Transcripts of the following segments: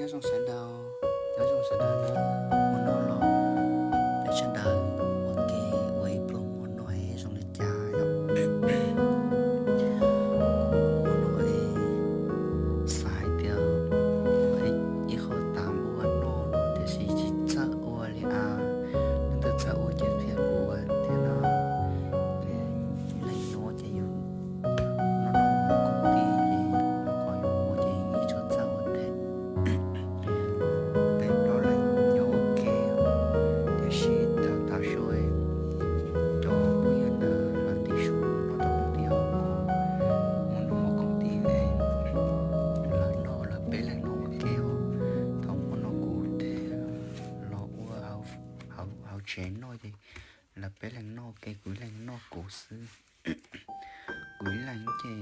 Nyob zoo sawv daws, nyob zoo sawv daws na, hmo no los peb sawv daws ua ke ua ib pluag hmo no es zoo li cas yom. Kuv hmo no es xav hais tias ua ib qho tav npua noj no tiam sis tsis txawj ua li as, leej twg txawj ua ces qhia kuv ua thiab na. Leej nyob ces yus noj noj ua koom tij ces nyob qhov yus ua ces yeej tsis txawj ua thiab. Peb plaub leeg nyob ua ke, tiam sis thaum tav su cov phooj ywg ntawd los ntim su noj tau koom tij, kuv mus noj ua koom tij ne, lawv noj lawv peb leeg noj ua ke os. Thaum hmo no kuv thiaj los ua hauv tsev noj ces lawv peb leeg noj ua ke, kuv ib leeg noj kuv xwb. Kuv ib leeg ces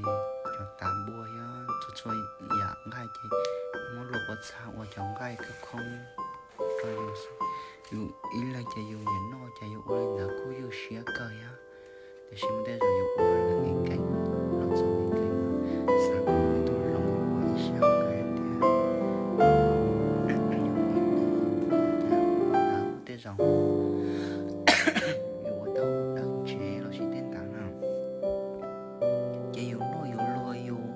cov tav npua thiab txhua txhua yam nqaij ces muab luag pob txha ua cov nqaij khoob khoob rau yus xwb. Yus ib leeg ces yus nyiam noj ces yus ua li ntawd kuj ywj siab kawg thiab. Tiam sis muaj tej zaum yus ua lawm kev kev los txog kev kev mas xav kom ua ib tug hloov ua ib siab kawg thiab. Yus ib leeg ces muaj tej zaum yus ua tau dawb ntsev los sis tej ntawd na, ces yus noj yus luag yus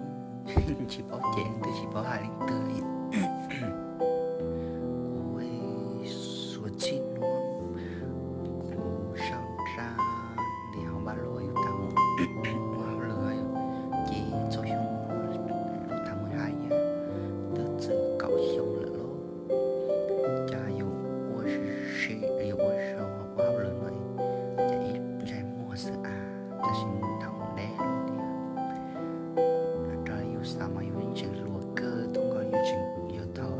tsis paub cem leej twg tsis paub hais leej twg li. Kuv xuas txij hnub kuv sau nra ntim hauv npaj luaj yus tau ua hauj lwm ces txog xyoo no lub tham mus hais yog twb txog kaum xyoo lawm lauj. Cas yus ua si yus ua sau ua hauj lwm no ces ib ntsais muag xwb as, tab sis mus dhau mus deb lawm tiag. Rau yus xav mas yus yeej tseem hluas kawg, tuaj nkaus yus tseem yog thaum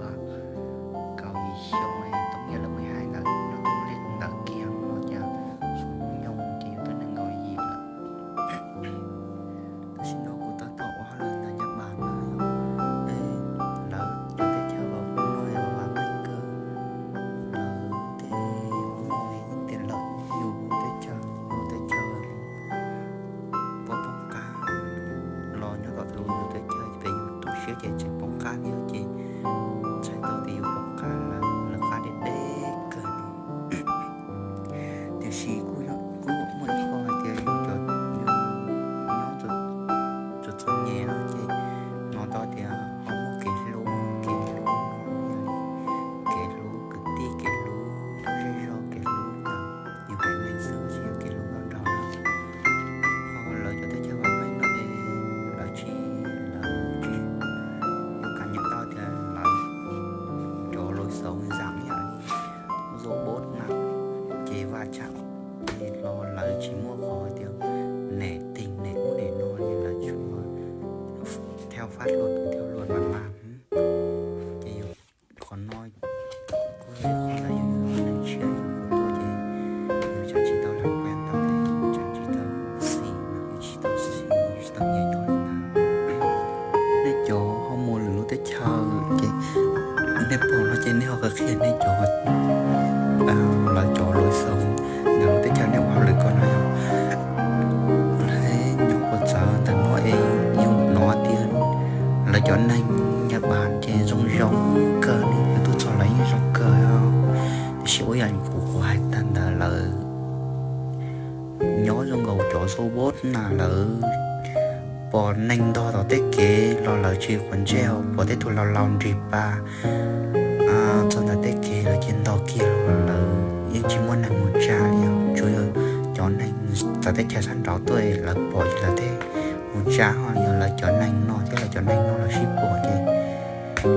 kaum yim xyoo, tuaj nyiaj lawm mus hais ntawm nyob tuaj lej ntawd kiag no cas suav nyoog ces yus twb nees nkaum yim lawm. Tam sim no kuv tab tom ua hauj lwm ntawm Nyab Laj no, lawv cov teb chaws los kuj noj vam meej kawg, lawv tej ua noj yeej tias lawv yus teb chaws, yus teb chaws poob qab los nyob tom lub yus teb chaws pem yus tu siab ces tseem poob qab thiab ces txhais tau tias yus poob qab lawv, lawv qab deb deb kawg no. Tiam sis kuj, kuj muaj ib qho hais tias yus cov, yus nyob txom txom nyem no ces hnov tau tias ho muaj kev hlub, kev hlub no yog li kev hlub kwv tij, kev hlub zej zog, kev hlub ntawd yus haiv neeg xwb tsis yog kev hlub nrog nraug na. Ho lawv cov teb chaws vam meej no es lawv tsis, lawv tsis, yus kam nyob tau tias lawv cov lus xaus zam yam li robot na, ces vaj tsam los lawv tsis muaj qhov tias nws tig nws ub nws no li, lawv tsuas theo pháp luật, theo luật mà làm. Ces yus qhov no kuj yog qhov ntawd yus yog neeg tshiab yus tuaj ces yus tseem tsis tau lam qab tau, tseem tsis tau xis, yus tsis tau xis, tsis tau nyiam nyob li ntawd. Nej cov ho mus lwm lub teb chaws ces nej pom no ces nej ho qhia qhia nej cov, lawv cov lus xaus ntawm lub teb chaws nej ua hauj lwm ko no yog nyob ua txawv ntawm no es yus hnov tias lawv cov neeg Nyab Laj ces zoo zoo kawg li, yus tuaj txog lawv yeej zoo kawg. Tiam sis ua yam kuv, kuv hais tag ntawd lawv nyob zoo nkaus cov robot na, lawv pom neeg ntog tom tej kev los lawv tsis quav ntsej, pom tej tug laus laus nrig pas txog ntawm tej kev lawv cia ntog kiag los lawv yeej tsis muaj neeg mus tsa li os. Tsuas yog cov neeg txawv teb chaws sab nraud tuaj lawv pom ces lawv thiaj mus tsa, ho yog lawv cov neeg no thiab lawv cov neeg no lawv sib pom ces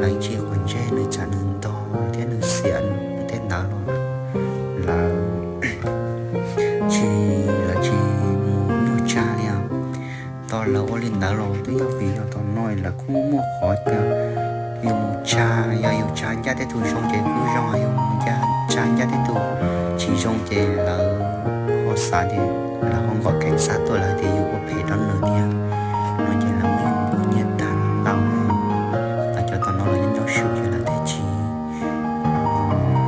lawv tsis quav ntsej, nws tsam nws ntog thiab nws xiam tej ntawd los lawv tsis, lawv tsis mus nyuaj tsa li os. Tos lawv ua li ntawd los twb yog vim yog tom no lawv kuj muaj qhov tias yus mus tsa, yog yus tsa ncaj tej tug zoo ces kuj zoo, yus mus tsa ncaj tej tug tsis zoo ces lawv ho xav tias, lawv ho nqom kev xav tuaj lawv tias yus ua phem rau nws thiab. No ces lawv muaj ib npua nyiaj tag ntau, lawv cov tom no los yeej nyob swm ces lawv thiaj tsis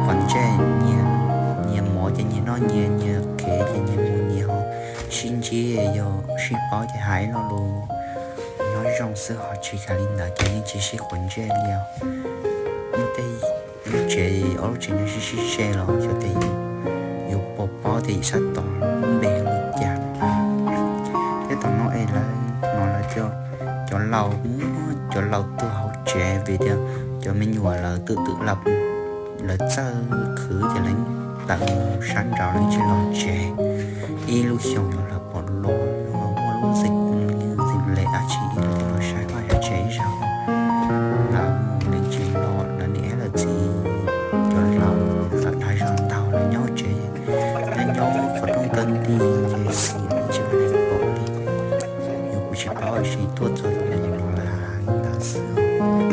quav ntsej, nyias mov ces nyias noj nyias, nyias kev ces nyias mus nyias, ho sib ntsib yog sib paub ces hais lo lus nyob zoo xwb, ho tsis kam li ntawd ces yeej tsis sib quav ntsej li os. Muaj tsev, ob lub tsev nyob sib sib ze los xyov tias yus puas paub tias yus sab tod lub npe hu li cas. Thiab thaum no es lawv hnov lawv cov, cov laus, cov laus tuag hauv tsev vim tias cov me nyuam lawv twm twm lawv txawj khwv ces lawv tawm mus sab nraud lawv tsis los tsev. Ib lub xyoos yog lawv pom los muaj lub zim, zim lem dab tsi los saib vaj saib tsev ib zaug, lawv mus lawv tsis los, lawv niam lawv txiv, cov laus lawv dag zog ntau lawv nyob tsev, nyob nyob qhov rooj kaw nti ces xis tsis ua neeg pom li. Yus kuj tsis paub tias tuaj txog thaum lawv los lawv hais li ntawd xwb.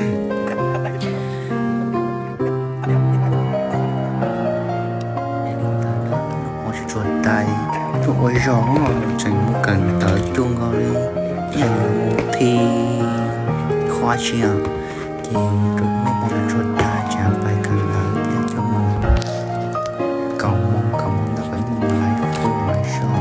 Ua tsuag tag, tuaj ua zog tseem mus kawm ntawv cuag nkaus li, ib yam yus mus qhib qhov tsi os, ces mus ua tsuag tag tseem pais kawm ntawv thiab coj mus kaum moos, kaum moos ntawd peb mus laiv hu laiv zog.